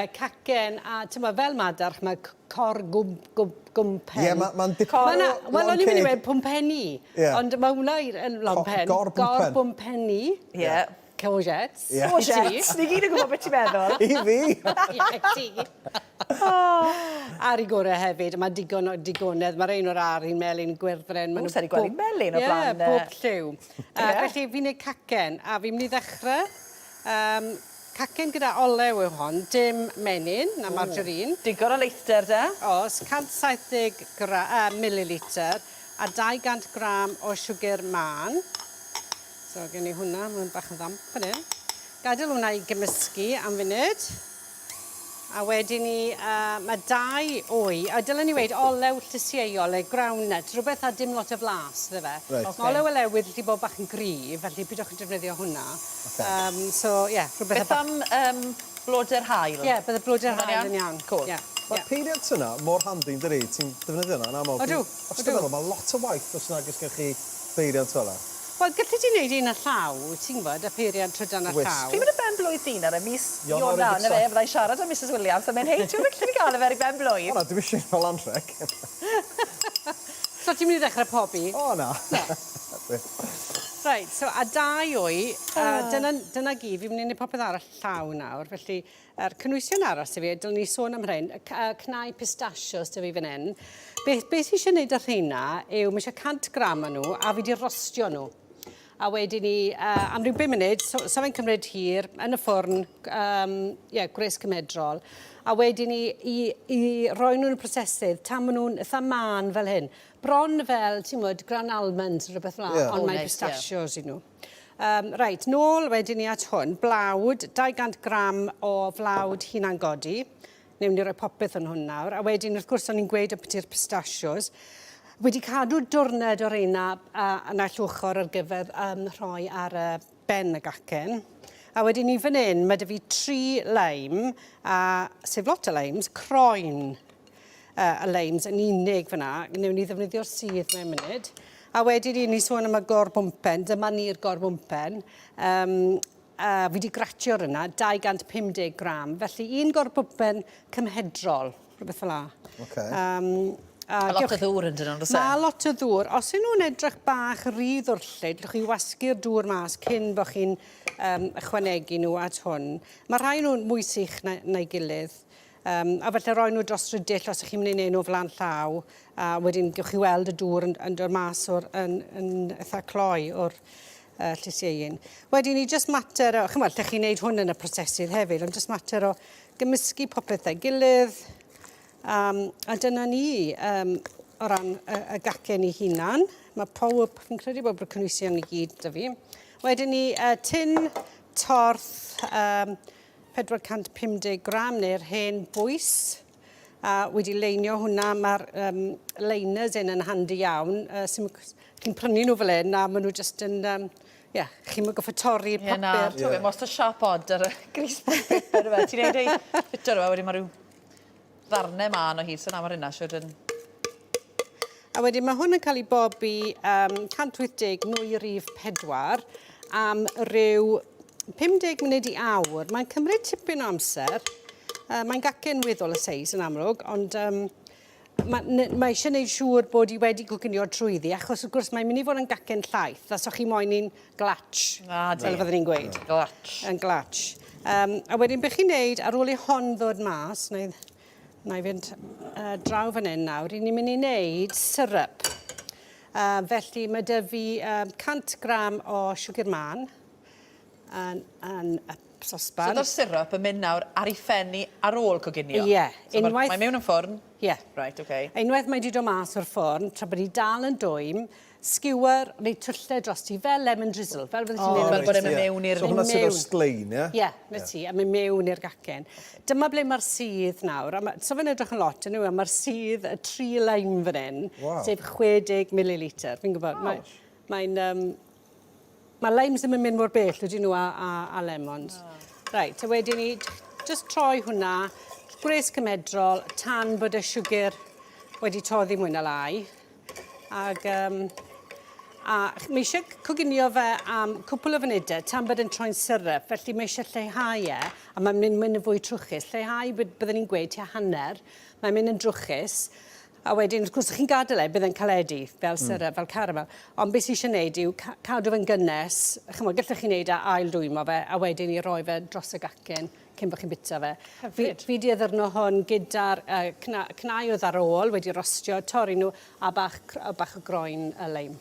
Ie, cacen, a t'mo' fel madarch ma' c- cor gwm- gwm- gwmpen. Ie, ma' ma'n dipyn o Ma' 'na wel o'n i'n mynd i lond ceg. weud pwmpenni. Ie. Ond ma' hwnna i'r yn lond pen. Gor-bwmpen. Gor-bwmpenni. Ie. Courgettes. Ie. Courgettes. Ni gyd yn gwybod beth ti'n meddwl. I fi! Ie, ti. Ar 'u gore hefyd, ma' digon o digonedd, ma' rein o'r ar, un melyn, gwyrddren, ma' Ww, nhw sa i 'di gweld un melyn o'r blaen. Ie, bob lliw. Felly fi'n neud cacen, a fi'n mynd i ddechre yym cacen gyda olew yw hon, dim menyn na margarine. Digon o leithder de. O's, 170 gra- yy mililitr a 200 gram o siwgr mân. So gen i hwnna, mae'n bach yn ddamp fan hyn. Gadael hwnna i gymysgu am funud. A wedyn ni, uh, mae dau wy, a dylen ni weud olew llysieuol neu groundnut, rhywbeth â dim lot o flas iddo fe. Reit. Okay. Mae olew olewydd wedi bod bach yn gryf, felly pidwch yn defnyddio hwnna. Okay. Um, so, ie, yeah, rhywbeth Beth am um, blodau'r haul? Ie, yeah, bydde blodau'r haul yn iawn. Cool. Yeah. Mae'r peiriant yna mor handi yn dydi? Ti'n defnyddio hwnna yn aml. Odw. Os ti'n meddwl, mae lot o waith os nag oes gen chi beiriant fel 'na. Wel, gelli di wneud un â llaw, ti'n gwybod, y peiriant trydan â llaw. Pryd ma' dy ben-blwydd di nawr e? Mis Ionawr, 'na fe, fydda i'n siarad â Misus Williams a mynd, hei, ti'n gwybod lle fi gael e fe ar ei ben-blwydd? O na, dwi'm eisiau un fel anrheg. So ti'n mynd i ddechrau pobi? O na. Na. Reit, so a dau wy, a dyna, dyna gyd, fi'n mynd i wneud popeth arall llaw nawr, felly Yr cynwysion arall sy fi, dylwn ni sôn am rhein, y cnau pistachios 'da fi fan hyn. Beth, beth fi eisiau gwneud â rheina yw, mae eisiau 100 gram o nhw, a fi wedi rostio nhw. A wedyn ni, uh, am ryw 5 munud, so, so fe'n cymryd hir, yn y ffwrn, um, yeah, gwres cymedrol. A wedyn ni, i, i roi nhw'n y prosesydd, tan maen nhw'n eitha mân fel hyn. Bron fel, ti'n mwyd, ground almonds, rhywbeth fel yeah. ond oh, mae nice, pistachios yeah. i nhw. Yym, reit, nôl wedyn ni at hwn. Blawd, 200 gram o flawd hunan-godi. Newn ni roi popeth yn hwn nawr. A wedyn, wrth gwrs, o'n i'n gweud ambiti'r pistachios. Wedi cadw dwrned o reina uh, naill ochr ar gyfer um, rhoi ar y ben y gacen. A wedyn ni fan hyn, mae dy fi tri lime, a, sef lot o limes, croen y limes yn unig fyna. Newn ni ddefnyddio'r sudd mewn munud. A wedyn i ni sôn am y gorbwmpen, dyma ni'r gorbwmpen. Um, uh, fi wedi gratio'r yna, 250 gram. Felly un gorbwmpen cymhedrol, rhywbeth fel la. Okay. Um, a Mae lot o ddŵr yn dyn nhw'n e? Mae lot o ddŵr. Os ydyn nhw'n edrych bach rhy ddwrllyd, llwch chi wasgu'r dŵr mas cyn bod chi'n um, ychwanegu nhw at hwn. Mae rhai nhw'n mwy sych na'i na gilydd. Yym, a falle roi nhw dros rydill os ych chi'n mynd i wneud nhw o flaen llaw, a wedyn gewch chi weld y dŵr yn, yn dod mas o'r, yn, yn eitha cloi o'r uh, llysieuyn. Wedyn ni jyst mater o, chymod, lle chi'n neud hwn yn y prosesydd hefyd, ond jyst mater o gymysgu popeth a'i gilydd, um, a dyna ni um, o ran y, y gacen ei hunan. Mae pob, fi'n credu bod y cynwysion i gyd 'da fi. Wedyn ni uh, tin torth, um, 450 gram neu'r hen bwys a wedi leinio hwnna mae'r um, liners hyn yn handi iawn uh, chi'n prynu nhw fel hyn a maen nhw just yn um, yeah, chi'n mynd goffa torri'r yeah, papur. Na, yeah. Mae wastad siap od ar y gris papur yma. Ti'n neud ei ffitio rhywbeth, wedyn mae rhyw ddarnau mân o hyd, so na mae'r hynna siwr yn... A wedyn mae hwn yn cael ei bobi um, 180 nwy rif 4 am ryw 50 munud i awr. Mae'n cymryd tipyn o amser. Uh, mae'n gacen weddol y seis yn amlwg, ond um, mae, mae eisiau gwneud siŵr bod i wedi coginio trwyddi, achos wrth gwrs mae'n mynd i fod yn gacen llaith, a so chi moyn i'n glatch, ah, fel fyddwn ni'n gweud. Glatch. Yn glatch. Um, a wedyn beth chi'n neud, ar ôl i hon ddod mas, neu, na i fynd uh, draw fan hyn nawr, ni'n mynd i wneud syrup. Uh, felly mae dy fi uh, 100 gram o siwgr mân yn, yn y sosban. So do'r syrup yn mynd nawr ar ei phen ar ôl coginio? Ie. Yeah. So Unwaith... Mae mewn yn ffwrn? Ie. Yeah. Right, okay. Unwaith mae wedi dod mas o'r ffwrn, tra bod hi dal yn dwym, skewer neu twlle drosti fel lemon drizzle, fel fyddet ti'n O, neud fel bod e'n mynd mewn i'r... So hwnna sydd o'r sglein, ie? Ie, 'na ti, a mynd mewn i'r gacen. Dyma ble mae'r sudd nawr, a ma', so fe'n edrych yn lot, yndyw e, mae'r sudd, y tri lime fan hyn, sef 60 mililitr, fi'n gwybod, mae, mae'n, um, mae limes ddim yn mynd mor bell, ydyn nhw, a, a, a lemons. Reit, a wedyn ni, just troi hwnna, gwres cymedrol, tan bod y siwgr wedi toddi mwy na lai. Ag um, A mae eisiau coginio fe am cwpl o funudau tan bod e'n troi'n syrup, felly mae eisiau lleihau e, a mae'n mynd, mynd yn fwy trwchus. Lleihau, byddwn ni'n gweud, tua hanner, mae'n mynd yn drwchus. A wedyn, wrth gwrs, chi'n gadael e, bydd e'n caledu fel syrup, fel caramel. Ond beth sydd eisiau gwneud yw cadw fe'n gynnes. Chymod, gallech chi wneud e ail dwymo fe, a wedyn i roi fe dros y gacen cyn bod chi'n bita fe. Hyfryd. Fi, fi di addurno hwn gyda'r uh, cna, cnau oedd ar ôl, wedi rostio, torri nhw, a bach, a bach o groen y leim.